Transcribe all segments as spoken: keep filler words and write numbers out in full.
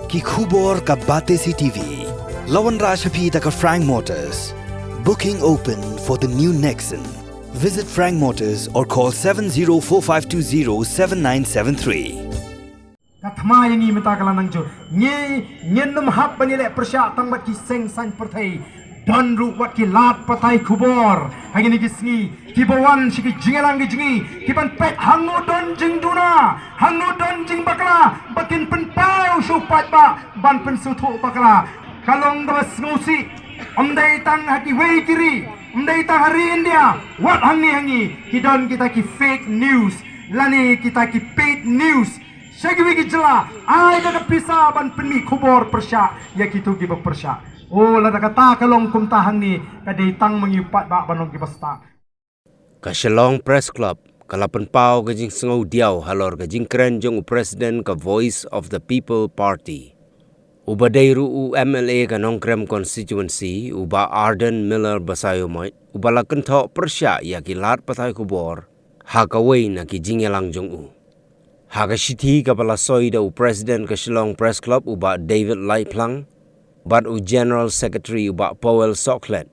Ki khubor ka Batesi T V. La wanrah sha phi da ka Frank Motors. Booking open for the new Nexon. Visit Frank Motors or call seven zero four five two zero seven nine seven three. Ka thma ïa ngi mynta ka la nang jur. Ngi, ngin nym hap ban ïaleh pyrshah tang bad ki seng saiñ pyrthei. Don ruh wat ki lad pathai khubor ha kine ki sngi kiba wan sha ki jingïalang ki jong ngi, ki ban peit hangno don jingduna, hangno don jingbakla, ba kin pynpaw sha u paidbah ban pynsngewthuh bakla. Ka long kaba sngewsih, ym dei tang ha kiwei ki ri, ym dei tang ha ri India, wat hangne ha ngi ki don kita ki fake news lane kita ki paid news. Sha kiwei ki jylla, ai da ka pisa ban pynmih khubor pyrshah ïa kito kiba pyrshah. O, lada kata ka long kumta hangne, ka dei tang ma ngi u paidbah ban long kiba stad. Ka Shillong Press Club ka la pynpaw ka jingsngewdiaw halor ka jingkren jong u President ka Voice of the People Party, uba dei ruh u M L A ka Nongkrem Constituency, u Bah Ardent Miller Basaiawmoit, uba la kynthoh pyrshah ïa ki lad pathai khubor ha kawei na ki jingïalang jong u. Ha ka shithi kaba la soi da u President ka Shillong Press Club, u Bah David Laitphlang, bad u General Secretary, u Bah Powell Sohkhlet,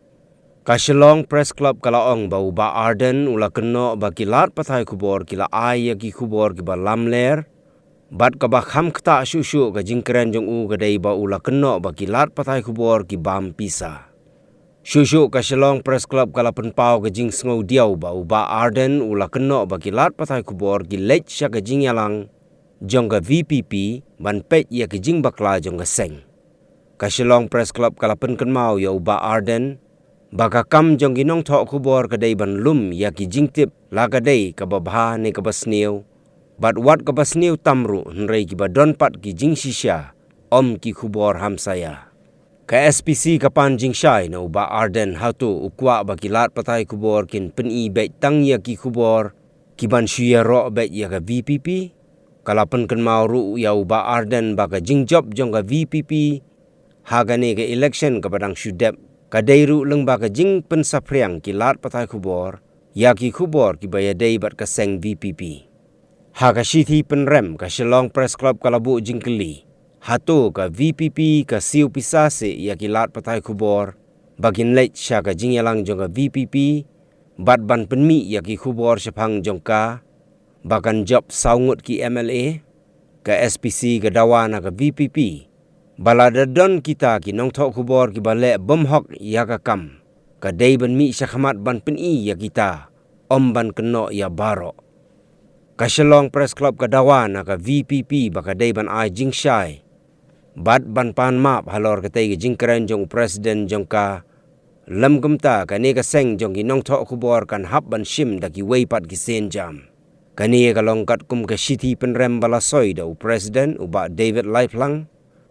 ka Shillong Press Club ka la ong ba u Bah Ardent u la kynnoh ba ki lad pathai khubor ki la ai ïa ki khubor kiba lamler bad kaba kham ktah shuh shuh ka jingkren jong u ka dei ba u la kynnoh ba ki lad pathai khubor ki bam pisa. Shuh shuh ka Shillong Press Club ka la pynpaw ka jingsngewdiaw ba u Bah Ardent u la kynnoh ba ki lad pathai khubor ki leit sha ka jingïalang jong ka V P P ban peit ïa ka jingbakla jong ka seng. Ka Shillong Press Club ka la pynkynmaw ïa u Bah Ardent ba ka kam jong ki nongthoh khubor ka dei ban lum ïa ki jingtip, la ka dei kaba bha ne kaba sniew, bad wat kaba sniew tam ruh, hynrei kiba don pat ki jingshisha, ym ki khubor hamsaïa. Ka S P C ka pan jingshai na u Bah Ardent, hato u kwah ba ki lad pathai khubor kin pyni beit tang ïa ki khubor ki ban shu ïaroh beit ïa ka V P P? Ka la pynkynmaw ruh ïa u Bah Ardent ba ka jingjop jong ka V P P ha kane ka election kaba dang shu dep ka dei ruh lyngba ka jingpynsaphriang ki lad pathai khubor ïa ki khubor kiba ïadei bad ka seng V P P. Ha ka shithi pynrem, ka Shillong Press Club ka la buh jingkylli, hato ka V P P ka siew pisa seh ïa ki lad pathai khubor ba kin leit sha ka jingïalang jong ka V P P bad ban pynmih ïa ki khubor shaphang jong ka ba kan jop saw ngut ki M L A? Ka S P C ka dawa na ka V P P ba lada don kita ki nongthoh khubor kiba leh bymhok ïa ka kam, ka dei ban mih shakhmat ban pyni ïa kita, ym ban kynnoh ïa baroh. Ka Shillong Press Club ka dawa na ka V P P ba ka dei ban ai jingshai bad ban pan map halor katei ka jingkren jong u President jong ka. Lym kumta, kane ka seng jong ki nongthoh khubor kan hap ban shim da kiwei pat ki sienjam. Kane ka long katkum ka shithi pynrem ba la soi da u President, u Bah David Laitphlang,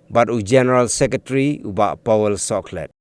bad u General Secretary, u Bah Powell Sohkhlet.